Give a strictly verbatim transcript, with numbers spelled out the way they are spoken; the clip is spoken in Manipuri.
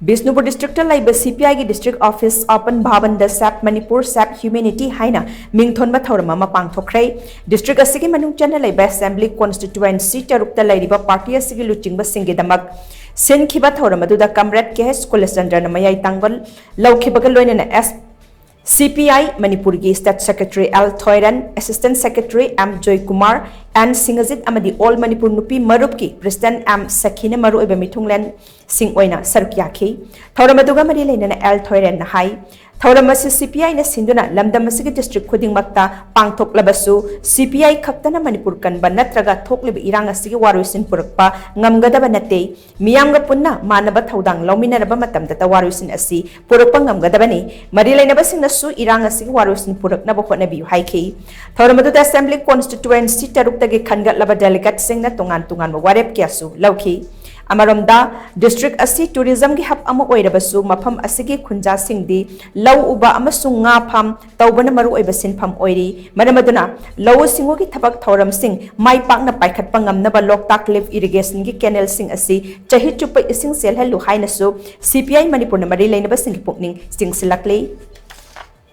ꯕꯤꯁꯅꯨꯄꯨꯔ district ꯇ ꯂꯩꯕ C P I ꯒꯤ district office ꯑꯣꯄꯟ ꯚꯥꯕꯟꯗ Save Manipur, Save Humanity ꯍꯥꯏꯅ ꯃꯤꯡꯊꯣꯟꯕ ꯊꯧꯔꯝ ꯑꯃ ꯄꯥꯡꯊꯣꯛꯈ꯭ꯔꯦ꯫ District ꯑꯁꯤꯒꯤ ꯃꯅꯨꯡ ꯆꯟꯅ ꯂꯩꯕ assembly constituency ꯇꯔꯨꯛꯇ ꯂꯩꯔꯤꯕ party ꯑꯁꯤꯒꯤ ꯂꯨꯆꯤꯡꯕꯁꯤꯡꯒꯤꯗꯃꯛ ꯁꯤꯟꯈꯤꯕ ꯊꯧꯔꯝ ꯑꯗꯨꯗ Comrade K H ꯀꯨꯂꯆꯟꯗ꯭ꯔꯅ ꯃꯌꯥꯏ ꯇꯥꯡꯕ ꯂꯧꯈꯤꯕꯒ ꯂꯣꯏꯅꯅ ꯑꯦꯁ, C P I ꯃꯅꯤꯄꯨꯔꯒꯤ state secretary L ꯊꯣꯏꯔꯦꯟ, assistant secretary M Joykumar, N ꯁꯤꯡꯍꯖꯤꯠ ꯑꯃꯗꯤ All ꯃꯅꯤꯄꯨꯔ ꯅꯨꯄꯤ ꯃꯔꯨꯞꯀꯤ president M ꯁꯈꯤꯅ ꯃꯔꯨꯑꯣꯏꯕ ꯃꯤꯊꯨꯡꯂꯦꯟꯁꯤꯡ ꯑꯣꯏꯅ ꯁꯔꯨꯛ ꯌꯥꯈꯤ꯫ ꯊꯧꯔꯝ ꯑꯗꯨꯒ ꯃꯔꯤ ꯂꯩꯅꯅ L ꯊꯣꯏꯔꯦꯟꯅ ꯍꯥꯏ, ꯊꯧꯔꯝ ꯑꯁꯤ C P I ꯅ ꯁꯤꯟꯗꯨꯅ ꯂꯝꯗꯝ ꯑꯁꯤꯒꯤ district ꯈꯨꯗꯤꯡꯃꯛꯇ ꯄꯥꯡꯊꯣꯛꯂꯕꯁꯨ, C P I ꯈꯛꯇꯅ ꯃꯅꯤꯄꯨꯔ ꯀꯟꯕ ꯅꯠꯇ꯭ꯔꯒ ꯊꯣꯛꯂꯤꯕ ꯏꯔꯥꯡ ꯑꯁꯤꯒꯤ ꯋꯥꯔꯣꯏꯁꯤꯟ ꯄꯨꯔꯛꯄ ꯉꯝꯒꯗꯕ ꯅꯠꯇꯦ꯫ ꯃꯤꯌꯥꯝꯒ ꯄꯨꯟꯅ ꯃꯥꯟꯅꯕ ꯊꯧꯗꯥꯡ ꯂꯧꯃꯤꯟꯅꯔꯕ ꯃꯇꯝꯗꯇ ꯋꯥꯔꯣꯏꯁꯤꯟ ꯑꯁꯤ ꯄꯨꯔꯛꯄ ꯉꯝꯒꯗꯕꯅꯤ꯫ ꯃꯔꯤ ꯂꯩꯅꯕꯁꯤꯡꯅꯁꯨ ꯏꯔꯥꯡ ꯑꯁꯤꯒꯤ ꯋꯥꯔꯣꯏꯁꯤꯟ ꯄꯨꯔꯛꯅꯕ ꯍꯣꯠꯅꯕꯤꯌꯨ ꯍꯥꯏꯈꯤ꯫ ꯊꯧꯔꯝ ꯑꯗꯨꯗ assembly constituency ꯇꯔꯨꯛꯇꯒꯤ ꯈꯟꯒꯠꯂꯕ delegateꯁꯤꯡꯅ ꯇꯣꯉꯥꯟ ꯇꯣꯉꯥꯟꯕ ꯋꯥꯔꯦꯞ ꯀꯌꯥꯁꯨ ꯂꯧꯈꯤ꯫ ꯑꯃꯔꯣꯝꯗ, district ꯑꯁꯤ tourismꯒꯤ hub ꯑꯃ ꯑꯣꯏꯔꯕꯁꯨ, ꯃꯐꯝ ꯑꯁꯤꯒꯤ ꯈꯨꯟꯖꯥꯁꯤꯡꯗꯤ ꯂꯧ ꯎꯕ ꯑꯃꯁꯨꯡ ꯉꯥ farm ꯇꯧꯕꯅ ꯃꯔꯨꯑꯣꯏꯕ ꯁꯤꯟꯐꯝ ꯑꯣꯏꯔꯤ꯫ ꯃꯔꯝ ꯑꯗꯨꯅ, ꯂꯧꯎ ꯁꯤꯡꯎꯒꯤ ꯊꯕꯛ ꯊꯧꯔꯝꯁꯤꯡ ꯃꯥꯏ ꯄꯥꯛꯅ ꯄꯥꯏꯈꯠꯄ ꯉꯝꯅꯕ ꯂꯣꯛꯇꯥꯛ lift irrigationꯒꯤ canalꯁꯤꯡ ꯑꯁꯤ ꯆꯍꯤ ꯆꯨꯞꯄ ꯏꯁꯤꯡ ꯆꯦꯜꯍꯜꯂꯨ ꯍꯥꯏꯅꯁꯨ C P I ꯃꯅꯤꯄꯨꯔꯅ ꯃꯔꯤ ꯂꯩꯅꯕꯁꯤꯡꯒꯤ ꯄꯨꯛꯅꯤꯡ ꯆꯤꯡꯁꯤꯜꯂꯛꯂꯤ꯫